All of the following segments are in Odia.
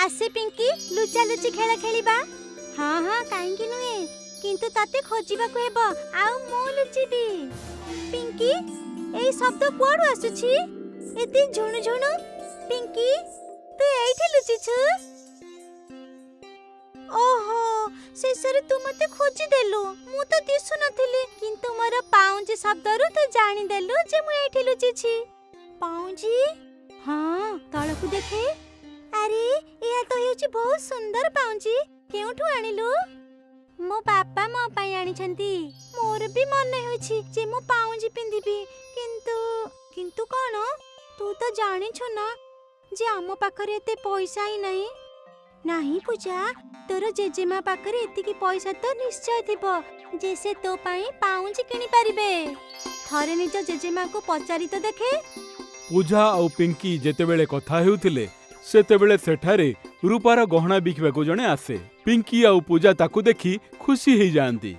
ଆସେ ପିଙ୍କି, ଲୁଚାଲୁଚି ଖେଳ ଖେଳିବା। ହଁ ହଁ, କାହିଁକି ନୁହେଁ, କିନ୍ତୁ ତତେ ଖୋଜିବାକୁ ହେବ ଆଉ ମୁଁ ଲୁଚିବି। ପିଙ୍କି, ଏଇ ଶବ୍ଦ କୁଆଡୁ ଆସୁଛି ଏତେ ଝୁଣୁ ଝୁଣୁ? ପିଙ୍କି, ତୁ ଏଇଠି ଲୁଚିଛୁ? ଓହୋ, ଶେଷରେ ତୁ ମତେ ଖୋଜିଦେଲୁ। ମୁଁ ତ ଦିଶୁନଥିଲି, କିନ୍ତୁ ମୋର ପାଉଁଜି ଶବ୍ଦରୁ ତୁ ଜାଣିଦେଲୁ ଯେ ମୁଁ ଏଇଠି ଲୁଚିଛି। ପାଉଁଜି? ହଁ, ତଳକୁ ଦେଖେ। ଆରେ, ଏହା ତ ହେଉଛି ବହୁତ ସୁନ୍ଦର ପାଉଁଜି। କେଉଁଠୁ ଆଣିଲୁ? ମୋ ବାପା ମୋ ପାଇଁ ଆଣିଛନ୍ତି। ମୋର ବି ମନେ ହେଉଛି ଯେ ମୁଁ ପାଉଁଜି ପିନ୍ଧିବି, କିନ୍ତୁ। କିନ୍ତୁ କ'ଣ? ତୁ ତ ଜାଣିଛୁ ନା ଯେ ଆମ ପାଖରେ ଏତେ ପଇସା ହିଁ ନାହିଁ। ନାହିଁ ପୂଜା, ତୋର ଜେଜେମା ପାଖରେ ଏତିକି ପଇସା ତ ନିଶ୍ଚୟ ଥିବ ଯେ ସେ ତୋ ପାଇଁ ପାଉଁଜି କିଣିପାରିବେ। ଥରେ ନିଜ ଜେଜେମାକୁ ପଚାରି ତ ଦେଖେ। ପୂଜା ଆଉ ପିଙ୍କି ଯେତେବେଳେ କଥା ହେଉଥିଲେ, ସେତେବେଳେ ସେଠାରେ ରୂପାର ଗହଣା ବିକିବାକୁ ଜଣେ ଆସେ। ପିଙ୍କି ଆଉ ପୂଜା ତାକୁ ଦେଖି ଖୁସି ହେଇଯାଆନ୍ତି।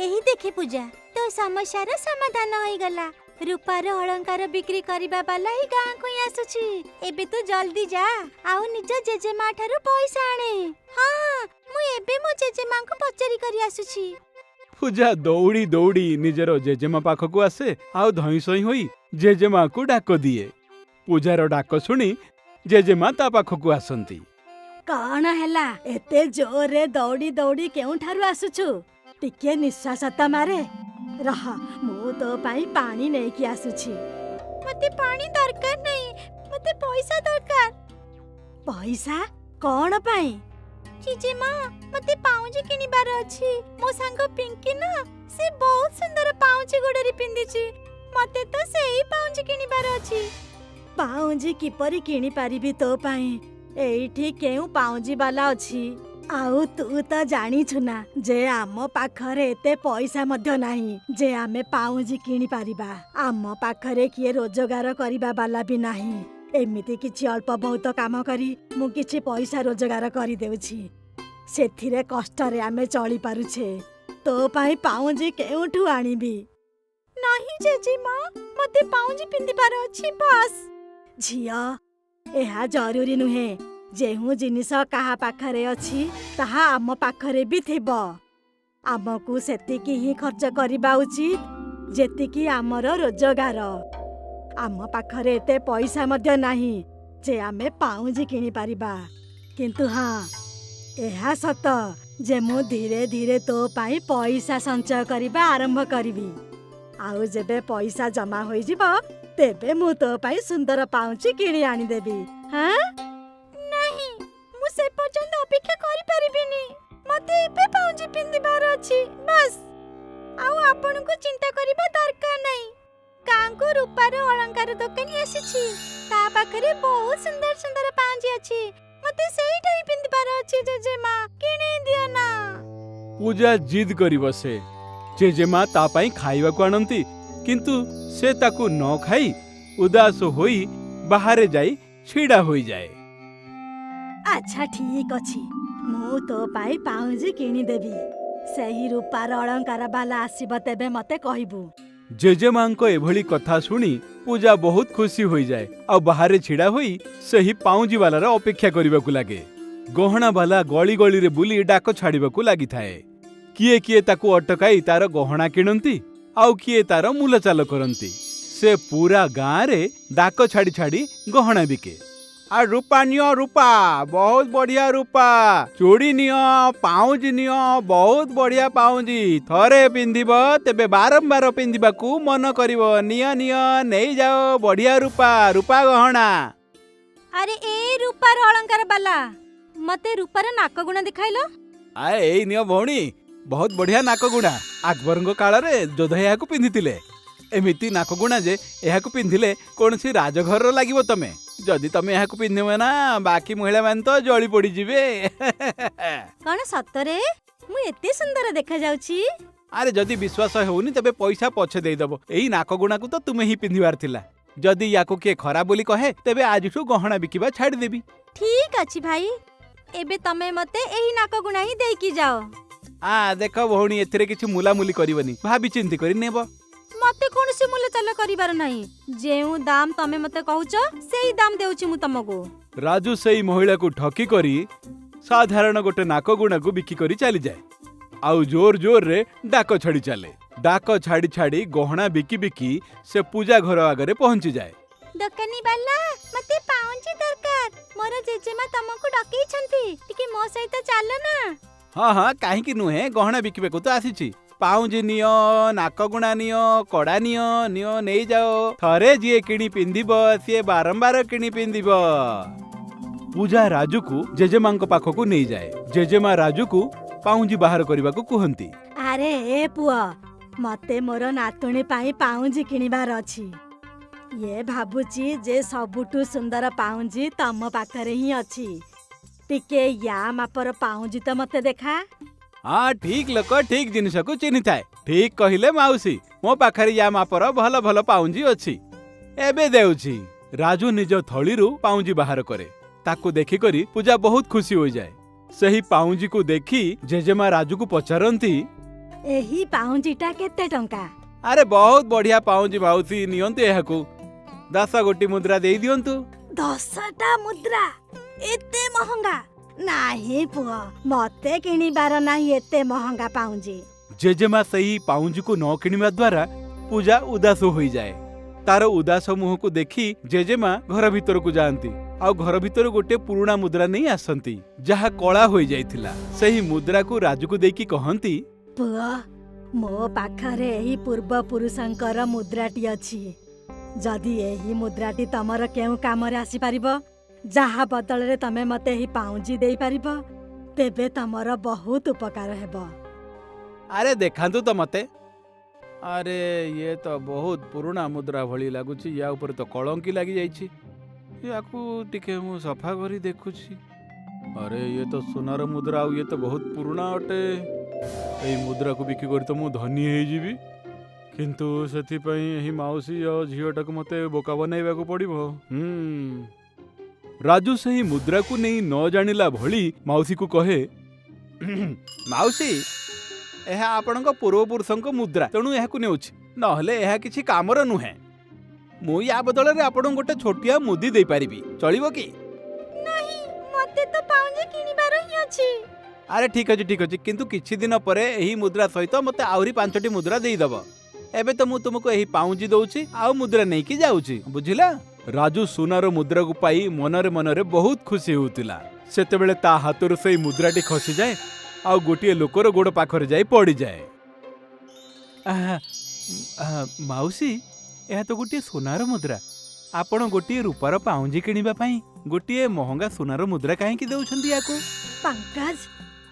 ଏହି ଦେଖେ ପୂଜା, ତୋ ସମସ୍ୟାର ସମାଧାନ ହୋଇଗଲା। ରୂପାର ଅଳଙ୍କାର ବିକ୍ରି କରିବା ବାଲା ହିଁ ଗାଁକୁ ହିଁ ଆସୁଛି। ଏବେ ତୁ ଜଲ୍ଦି ଯା ଆଉ ନିଜ ଜେଜେମା ଠାରୁ ପଇସା ଆଣେ। ହଁ ହଁ, ମୁଁ ଏବେ ମୋ ଜେଜେମାଙ୍କୁ ପଚାରି କରି ଆସୁଛି। ପୂଜା ଦୌଡ଼ି ଦୌଡ଼ି ନିଜର ଜେଜେମା ପାଖକୁ ଆସେ ଆଉ ଧଇଁ ସଇଁ ହୋଇ ଜେଜେମାକୁ ଡାକ ଦିଏ। ପୂଜାର ଡାକ ଶୁଣି ଜେଜେମା ତା ପାଖକୁ ଆସନ୍ତି। କଣ ହେଲା, ଏତେ ଜୋରରେ ଦୌଡ଼ି ଦୌଡ଼ି କେଉଁଠାରୁ ଆସୁଛୁ? ଟିକେ ନିଶ୍ୱାସ ତ ମାରେ। ରହ, ମୁଁ ତୋ ପାଇଁ ପାଣି ନେଇକି ଆସୁଛି। ମତେ ପାଣି ଦରକାର ନାହିଁ, ମତେ ପଇସା ଦରକାର। ପଇସା କଣ ପାଇଁ? ଜେଜେମା, ମତେ ପାଉଁଜି କିଣିବାର ଅଛି। ମୋ ସାଙ୍ଗ ପିଙ୍କି ନା, ସେ ବହୁତ ସୁନ୍ଦର ପାଉଁଜି ଗୋଡରେ ପିନ୍ଧିଛି। ମତେ ତ ସେଇ ପାଉଁଜି କିଣିବାର ଅଛି। ପାଉଁଜି କିପରି କିଣିପାରିବି ତୋ ପାଇଁ? ଏଇଠି କେଉଁ ପାଉଁଜି ବାଲା ଅଛି? ଆଉ ତୁ ତ ଜାଣିଛୁ ନା ଯେ ଆମ ପାଖରେ ଏତେ ପଇସା ମଧ୍ୟ ନାହିଁ ଯେ ଆମେ ପାଉଁଜି କିଣିପାରିବା। ଆମ ପାଖରେ କିଏ ରୋଜଗାର କରିବା ବାଲା ବି ନାହିଁ। ଏମିତି କିଛି ଅଳ୍ପ ବହୁତ କାମ କରି ମୁଁ କିଛି ପଇସା ରୋଜଗାର କରିଦେଉଛି। ସେଥିରେ କଷ୍ଟରେ ଆମେ ଚଳିପାରୁଛେ। ତୋ ପାଇଁ ପାଉଁଜି କେଉଁଠୁ ଆଣିବି? ନାହିଁ ଜେଜେମା, ମତେ ପାଉଁଜି ପିନ୍ଧିବାର ଅଛି, ବାସ୍। ଝିଅ, ଏହା ଜରୁରୀ ନୁହେଁ। ଯେଉଁ ଜିନିଷ କାହା ପାଖରେ ଅଛି, ତାହା ଆମ ପାଖରେ ବି ଥିବ। ଆମକୁ ସେତିକି ହିଁ ଖର୍ଚ୍ଚ କରିବା ଉଚିତ ଯେତିକି ଆମର ରୋଜଗାର। ଆମ ପାଖରେ ଏତେ ପଇସା ମଧ୍ୟ ନାହିଁ ଯେ ଆମେ ପାଉଁଜି କିଣିପାରିବା। କିନ୍ତୁ ହଁ, ଏହା ସତ ଯେ ମୁଁ ଧୀରେ ଧୀରେ ତୋ ପାଇଁ ପଇସା ସଞ୍ଚୟ କରିବା ଆରମ୍ଭ କରିବି। ଆଉ ଯେବେ ପଇସା ଜମା ହୋଇଯିବ, ତେବେ ମୁଁ ତୋ ପାଇଁ ସୁନ୍ଦର ପାଉଁଜି କିଣି ଆଣିଦେବି। ହଁ। ନାହିଁ, ମୁଁ ସେ ପର୍ଯ୍ୟନ୍ତ ଅପେକ୍ଷା କରିପାରିବିନି। ମତେ ଏବେ ପାଉଁଜି ପିନ୍ଧିବାର ଅଛି, ବାସ୍। ଆଉ ଆପଣଙ୍କୁ ଚିନ୍ତା କରିବା ଦରକାର ନାହିଁ। ଗାଁକୁ ରୂପାର ଅଳଙ୍କାର ଦୋକାନୀ ଆସିଛି। ତା ପାଖରେ ବହୁତ ସୁନ୍ଦର ସୁନ୍ଦର ପାଉଁଜି ଅଛି। ମତେ ସେଇଟା ହିଁ ପିନ୍ଧିବାର ଅଛି ଜେଜେମା, କିଣେଇ ଦିଅ ନା। ପୂଜା ଜିଦ୍ କରି ବସେ। ଜେଜେମା ତା ପାଇଁ ଖାଇବାକୁ ଆଣନ୍ତି, କିନ୍ତୁ ସେ ତାକୁ ନ ଖାଇ ଉଦାସ ହୋଇ ବାହାରେ ଯାଇ ଛିଡ଼ା ହୋଇଯାଏ। ଆଚ୍ଛା, ଠିକ ଅଛି, ମୁଁ ତୋ ପାଇଁ ପାଉଁଜି କିଣିଦେବି। ସେହି ରୂପାର ଅଳଙ୍କାର ବାଲା ଆସିବ, ତେବେ ମତେ କହିବୁ। ଜେଜେମାଙ୍କ ଏଭଳି କଥା ଶୁଣି ପୂଜା ବହୁତ ଖୁସି ହୋଇଯାଏ ଆଉ ବାହାରେ ଛିଡ଼ା ହୋଇ ସେହି ପାଉଁଜିବାଲାର ଅପେକ୍ଷା କରିବାକୁ ଲାଗେ। ଗହଣାବାଲା ଗଳି ଗଳିରେ ବୁଲି ଡାକ ଛାଡ଼ିବାକୁ ଲାଗିଥାଏ। କିଏ କିଏ ତାକୁ ଅଟକାଇ ତାର ଗହଣା କିଣନ୍ତି ଆଉ କିଏ ତାର ମୂଲଚାଲ କରନ୍ତି। ସେ ପୁରା ଗାଁରେ ଡାକ ଛାଡ଼ି ଛାଡ଼ି ଗହଣା ବିକେ। ଆଉ ରୂପା ନିଅ, ରୂପା, ବହୁତ ବଢିଆ ରୂପା ଚୁଡ଼ି ନିଅ, ପାଉଁଜି ନିଅ, ବହୁତ ବଢିଆ ପାଉଁଜି। ଥରେ ପିନ୍ଧିବ ତେବେ ବାରମ୍ବାର ପିନ୍ଧିବାକୁ ମନ କରିବ। ନିଅ ନିଅ, ନେଇଯାଅ ବଢିଆ ରୂପା ରୂପା ଗହଣା। ଆରେ ଏ ରୂପାର ଅଳଙ୍କାର ବାଲା, ମତେ ରୂପାର ନାକଗୁଣା ଦେଖାଇଲ। ଆ, ଏଇ ନିଅ ଭଉଣୀ, ବହୁତ ବଢିଆ ନାକଗୁଣା। ଆକବରଙ୍କ କାଳରେ ଯୋଦ୍ଧା ଏହାକୁ ପିନ୍ଧିଥିଲେ। ଏମିତି ନାକଗୁଣା ଯେ ଏହାକୁ ପିନ୍ଧିଲେ କୌଣସି ରାଜଘରର ଲାଗିବ ତମେ। ଯଦି ତମେ ଏହାକୁ ପିନ୍ଧିବ ନା, ବାକି ମହିଳାମାନେ ତ ଜଳି ପୋଡ଼ିଯିବେ। କଣ ସତରେ ମୁଁ ଏତେ ସୁନ୍ଦର ଦେଖାଯାଉଛି? ଆରେ, ଯଦି ବିଶ୍ୱାସ ହେଉନି ତେବେ ପଇସା ପଛେ ଦେଇଦବ। ଏଇ ନାକଗୁଣାକୁ ତ ତୁମେ ହିଁ ପିନ୍ଧିବାର ଥିଲା। ଯଦି ୟାକୁ କିଏ ଖରାପ ବୋଲି କହେ, ତେବେ ଆଜିଠୁ ଗହଣା ବିକିବା ଛାଡ଼ିଦେବି। ଠିକ ଅଛି ଭାଇ, ଏବେ ତମେ ମତେ ଏହି ନାକଗୁଣା ହିଁ ଦେଇକି ଯାଅ। ଆ ଦେଖ ଭଉଣୀ, ଏଥିରେ କିଛି ମୁଲାମୁଲି କରିବନି, ଭାବି ଚିନ୍ତି କରି ନେବ। ମତେ କୌଣସି ମୂଲଚାଲ କରିବାର ନାହିଁ। ଯେଉଁ ଦାମ ତମେ ମତେ କହୁଛ, ସେଇ ଦାମ ଦେଉଛି ମୁଁ ତମକୁ। ରାଜୁ ସେଇ ମହିଳାକୁ ଠକି କରି ସାଧାରଣ ଗୋଟେ ନାକଗୁଣାକୁ ବିକି କରି ଚାଲିଯାଏ ଆଉ ଜୋର ଜୋରରେ ଡାକ ଛାଡ଼ି ଚାଲେ। ଡାକ ଛାଡ଼ି ଛାଡ଼ି ଗହଣା ବିକି ବିକି ସେ ପୂଜା ଘର ଆଗରେ ପହଞ୍ଚିଯାଏ। ଦୋକାନୀ ବାଲା, ମତେ ପାଉଁଜି ଦରକାର। ମୋର ଜେଜେମା ତମକୁ ଡକେଇଛନ୍ତି, ଟିକେ ମୋ ସହିତ ଚାଲ ନା। ହଁ ହଁ, କାହିଁକି ନୁହେଁ? ଗହଣା ବିକିବାକୁ ତ ଆସିଛି। ପାଉଁଜି ନିଅ, ନାକଗୁଣା ନିଅ, କଡ଼ା ନିଅ, ନିଅ, ନେଇଯାଅ। ଥରେ ଯିଏ କିଣି ପିନ୍ଧିବ, ସିଏ ବାରମ୍ବାର କିଣି ପିନ୍ଧିବ। ପୂଜା ରାଜୁକୁ ଜେଜେମାଙ୍କ ପାଖକୁ ନେଇଯାଏ। ଜେଜେମା ରାଜୁକୁ ପାଉଁଜି ବାହାର କରିବାକୁ କୁହନ୍ତି। ଆରେ ଏ ପୁଅ, ମତେ ମୋର ନାତୁଣୀ ପାଇଁ ପାଉଁଜି କିଣିବାର ଅଛି। ଇଏ ଭାବୁଛି ଯେ ସବୁଠୁ ସୁନ୍ଦର ପାଉଁଜି ତମ ପାଖରେ ହିଁ ଅଛି। ଟିକେ ୟା ମାପର ପାଉଁଜି ତ ମତେ ଦେଖା। ହଁ, ଠିକ ଲୋକ ଠିକ ଜିନିଷକୁ ଚିହ୍ନିଥାଏ। ଠିକ କହିଲେ ମାଉସୀ, ମୋ ପାଖରେ ୟା ମାପର ଭଲ ଭଲ ପାଉଁଜି ଅଛି, ଏବେ ଦେଉଛି। ରାଜୁ ନିଜ ଥଳିରୁ ପାଉଁଜି ବାହାର କରେ। ତାକୁ ଦେଖିକରି ପୂଜା ବହୁତ ଖୁସି ହୋଇଯାଏ। ସେହି ପାଉଁଜିକୁ ଦେଖି ଜେଜେମା ରାଜୁକୁ ପଚାରନ୍ତି, ଏହି ପାଉଁଜିଟା କେତେ ଟଙ୍କା? ଆରେ, ବହୁତ ବଢିଆ ପାଉଁଜି ମାଉସୀ, ନିଅନ୍ତୁ ଏହାକୁ। 10 ଗୋଟି ମୁଦ୍ରା ଦେଇ ଦିଅନ୍ତୁ। 10ଟା ମୁଦ୍ରା? ଏତେ ମହଙ୍ଗା? ନାହିଁ ପୁଅ, ମତେ କିଣିବାର ନାହିଁ ଏତେ ମହଙ୍ଗା ପାଉଁଜି। ଜେଜେମା ସେହି ପାଉଁଜିକୁ ନ କିଣିବା ଦ୍ୱାରା ପୂଜା ଉଦାସ ହୋଇଯାଏ। ତାର ଉଦାସ ମୁହଁକୁ ଦେଖି ଜେଜେମା ଘର ଭିତରକୁ ଯାଆନ୍ତି ଆଉ ଘର ଭିତରୁ ଗୋଟିଏ ପୁରୁଣା ମୁଦ୍ରା ନେଇ ଆସନ୍ତି, ଯାହା କଳା ହୋଇଯାଇଥିଲା। ସେହି ମୁଦ୍ରାକୁ ରାଜୁକୁ ଦେଇକି କହନ୍ତି, ପୁଅ, ମୋ ପାଖରେ ଏହି ପୂର୍ବପୁରୁଷଙ୍କର ମୁଦ୍ରାଟି ଅଛି। ଯଦି ଏହି ମୁଦ୍ରାଟି ତମର କେଉଁ କାମରେ ଆସିପାରିବ, ଯାହା ବଦଳରେ ତମେ ମତେ ଏହି ପାଉଁଜି ଦେଇପାରିବ, ତେବେ ତମର ବହୁତ ଉପକାର ହେବ। ଆରେ, ଦେଖାନ୍ତୁ ତ ମତେ। ଆରେ, ଇଏ ତ ବହୁତ ପୁରୁଣା ମୁଦ୍ରା ଭଳି ଲାଗୁଛି। ୟା ଉପରେ ତ କଳଙ୍କି ଲାଗିଯାଇଛି। ୟାକୁ ଟିକେ ମୁଁ ସଫା କରି ଦେଖୁଛି। ଆରେ, ଇଏ ତ ସୁନାର ମୁଦ୍ରା ଆଉ ଇଏ ତ ବହୁତ ପୁରୁଣା ଅଟେ। ଏଇ ମୁଦ୍ରାକୁ ବିକ୍ରି କରି ତ ମୁଁ ଧନୀ ହେଇଯିବି। କିନ୍ତୁ ସେଥିପାଇଁ ଏହି ମାଉସୀ ଆଉ ଝିଅଟାକୁ ମୋତେ ବୋକା ବନାଇବାକୁ ପଡ଼ିବ। ହୁଁ ରାଜୁ ସେହି ମୁଦ୍ରାକୁ ନେଇ ନ ଜାଣିଲା ଭଳି ମାଉସୀକୁ କହେ, ମାଉସୀ, ଏହା ଆପଣଙ୍କ ପୂର୍ବପୁରୁଷଙ୍କ ମୁଦ୍ରା, ତେଣୁ ଏହାକୁ ନେଉଛି, ନହେଲେ ଏହା କିଛି କାମର ନୁହେଁ। ମୁଁ ୟା ବଦଳରେ ଆପଣଙ୍କୁ ଗୋଟେ ଛୋଟିଆ ମୁଦି ଦେଇପାରିବି, ଚଳିବ କି? ନାହିଁ, ମତେ ତ ପାଉଁଜି କିଣିବାର ହିଁ ଅଛି। ଆରେ, ଠିକ୍ ଅଛି, ଠିକ୍ ଅଛି, କିନ୍ତୁ କିଛି ଦିନ ପରେ ଏହି ମୁଦ୍ରା ସହିତ ମୋତେ ଆହୁରି ପାଞ୍ଚଟି ମୁଦ୍ରା ଦେଇଦେବ। ଏବେ ତ ମୁଁ ତୁମକୁ ଏହି ପାଉଁଜି ଦଉଛି ଆଉ ମୁଦ୍ରା ନେଇକି ଯାଉଛି, ବୁଝିଲା? ରାଜୁ ସୁନାର ମୁଦ୍ରାକୁ ପାଇ ମନରେ ମନରେ ବହୁତ ଖୁସି ହେଉଥିଲା। ସେତେବେଳେ ତା ହାତରୁ ସେଇ ମୁଦ୍ରାଟି ଖସିଯାଏ ଆଉ ଗୋଟିଏ ଲୋକର ଗୋଡ଼ ପାଖରେ ଯାଇ ପଡ଼ିଯାଏ। ଆହା, ଆହା, ମାଉସୀ, ଏହା ତ ଗୋଟିଏ ସୁନାର ମୁଦ୍ରା। ଆପଣ ଗୋଟିଏ ରୂପାର ପାଉଁଜି କିଣିବା ପାଇଁ ଗୋଟିଏ ମହଙ୍ଗା ସୁନାର ମୁଦ୍ରା କାହିଁକି ଦେଉଛନ୍ତି ୟାକୁ? ପଙ୍କଜ,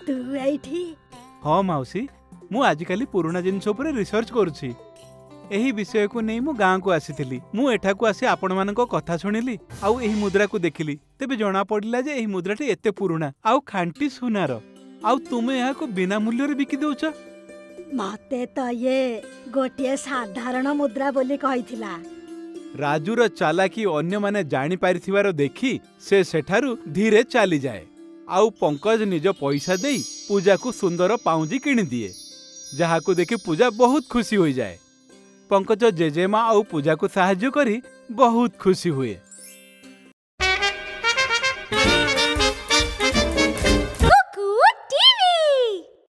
ତୁ ଏଇଠି? ହଁ ମାଉସୀ, ମୁଁ ଆଜିକାଲି ପୁରୁଣା ଜିନିଷ ଉପରେ ରିସର୍ଚ୍ଚ କରୁଛି। ଏହି ବିଷୟକୁ ନେଇ ମୁଁ ଗାଁକୁ ଆସିଥିଲି। ମୁଁ ଏଠାକୁ ଆସି ଆପଣମାନଙ୍କ କଥା ଶୁଣିଲି ଆଉ ଏହି ମୁଦ୍ରାକୁ ଦେଖିଲି। ତେବେ ଜଣାପଡ଼ିଲା ଯେ ଏହି ମୁଦ୍ରାଟି ଏତେ ପୁରୁଣା ଆଉ ଖାଣ୍ଟି ସୁନାର, ଆଉ ତୁମେ ଏହାକୁ ବିନା ମୂଲ୍ୟରେ ବିକି ଦେଉଛ। ମତେ ତ ଇଏ ଗୋଟିଏ ସାଧାରଣ ମୁଦ୍ରା ବୋଲି କହିଥିଲା। ରାଜୁର ଚାଲାକି ଅନ୍ୟମାନେ ଜାଣିପାରିଥିବାର ଦେଖି ସେ ସେଠାରୁ ଧୀରେ ଚାଲିଯାଏ ଆଉ ପଙ୍କଜ ନିଜ ପଇସା ଦେଇ ପୂଜାକୁ ସୁନ୍ଦର ପାଉଁଜି କିଣିଦିଏ, ଯାହାକୁ ଦେଖି ପୂଜା ବହୁତ ଖୁସି ହୋଇଯାଏ। ପଙ୍କଜ ଜେଜେମା ଆଉ ପୂଜାକୁ ସାହାଯ୍ୟ କରି ବହୁତ ଖୁସି ହୁଏ।